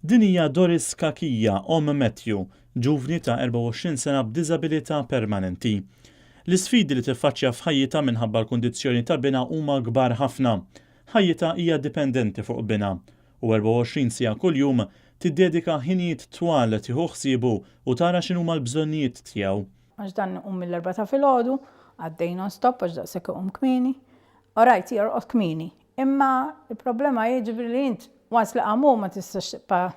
Din hija Doris Cachia, omm Matthew, ġuvni ta' 24 sena b'diżabilità permanenti. L-isfidi li tiffaċċja f'ħajjitha minħabba l-kundizzjoni ta' binha huma kbar ħafna. Ħajjitha hija dipendenti fuq binha u 24 siegħa kuljum tiddedika ħinijiet twal tieħu ħsiebu u tara x'inhuma l-bżonnijiet tiegħu. Għax dan iqum mill-erbgħa ta' filgħodu, għaddej non-stop għax daqshekk iqum kmieni. Alright, jorqod kmieni. Imma il-problema hi ġifieri li int once li qam hu ma tistax tibqa'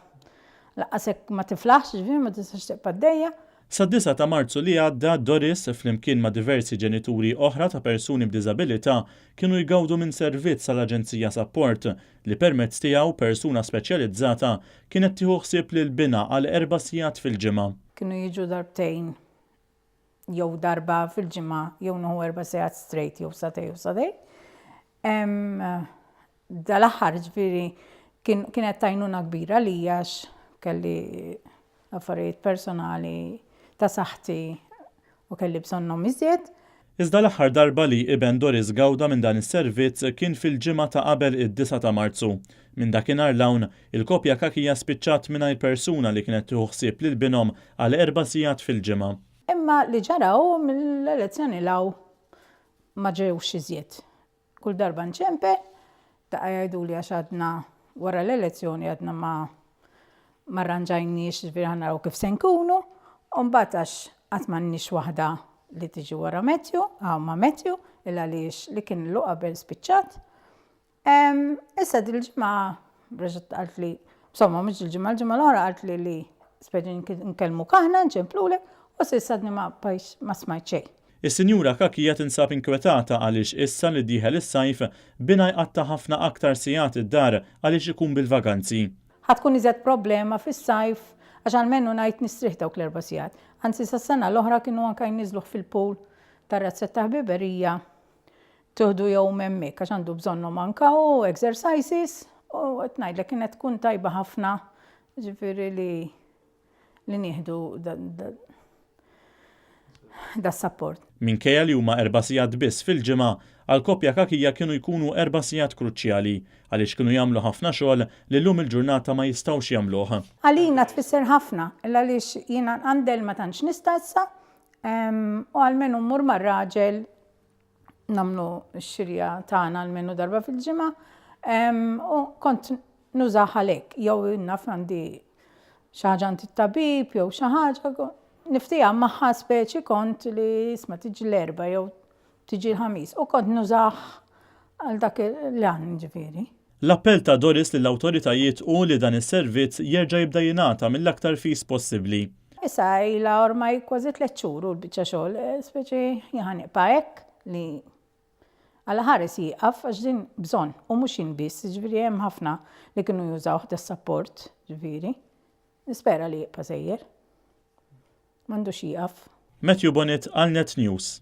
laqqas hekk ma tiflaħx, ġifieri ma tistax tibqa' għaddejja. Sad-disgħa ta' Marzu li għadda, Doris, flimkien ma' diversi ġenituri oħra ta' persuni b'diżabilità, kienu jgawdu minn servizz tal-Aġenzija Sapport, li permezz tiegħu persuna speċjalizzata kienet tieħu ħsieb lil binha għal erba' sigħat fil-ġimgħa. Kienu jiġu darbtejn jew darba fil-ġimgħa jew nieħu erba' sigħat straight jew sagħtejn u sagħtejn. Dal-aħħar ġifieri kienet tajnuna kbira li għax kelli affarijiet personali ta' saħħti u kelli bżonnhom iżjed. Iżda l-aħħar darba li iben Doris gawda minn dan is-servizz kien fil-ġimgħa ta' qabel id-disgħa ta' Marzu. Minn dakinhar 'l hawn, il-koppja Cachia spiċċat mingħajr persuna li kienet tieħu ħsieb lil binhom għal erba' sigħat fil-ġimgħa. Imma li ġara hu mill-elezzjoni 'l hawn ma ġewx iżjed. Kull darba nċempel, daqqa jgħiduli għax għadna wara l-elezzjoni għadna ma ma rranġajniex, ġifieri ħa naraw kif se nkunu, u mbagħad għax qatt m'għandniex waħda li tiġi wara Matthew, hawn ma' Matthew, il għaliex li kien ilu qabel spiċċat. Issa dil-ġimgħa reġgħet qaltli, insomma mhux dil-ġimgħa, l-ġimgħa l-oħra qaltli li speċi nkellmuk aħna, nċemplulek, u s'issa għadni ma bqajx ma smajt xejn. Is-Sinjura Cachia tinsab inkwetata għaliex issa li dieħel is-sajf, binha jqatta' ħafna aktar sigħat id-dar għaliex ikun bil-vaganzi. Ħa tkun iżjed problema fis-sajf għax almenu ngħid nistrieħ dawk l-erba' sigħat. Anzi sas-sena l-oħra kienu anke jniżżluh fil-pool tar-razzett ta' ħbiberija tieħdu jew hemmhekk għax għandu bżonnhom anke hu exercises u qed ngħidlek kienet tkun tajba ħafna ġifieri li li nieħdu da support. Minkejja li huma erba' sigħat biss fil-ġimgħa, għall-koppja Cachia kienu jkunu erba' sigħat kruċjali, għaliex kienu jagħmlu ħafna xogħol li llum il-ġurnata ma jistgħux jagħmluh. Għalina tfisser ħafna, għaliex jiena nqandel ma tantx nista' issa, u almenu mmur mar-raġel nagħmlu x-xirja tagħna almenu darba fil-ġimgħa u kont nużah għalhekk jew naf għandi xi ħaġa għand it-tabib jew xi ħaġa niftieha magħha speċi kont li isma' tiġi l-Erbgħa jew tiġi l-Ħamis u kont nużah għal dak l-għan ġifieri. L-appell ta' Doris lill-awtoritajiet hu li dan is-servizz jerġa' jibda jingħata mill-aktar fis possibbli. Issa ilha ormai kważi tlett xhur u l-biċċa xogħol, speċi jien ħa nibqa' hekk li Alla ħares jieqaf għax din bżonn u mhux jien biss, jiġifieri hemm ħafna li kienu jużawh das-sapport, ġifieri. Nispera li jibqa' sejjer. M'għandux jieqaf. Matthew Bonett għal Net News.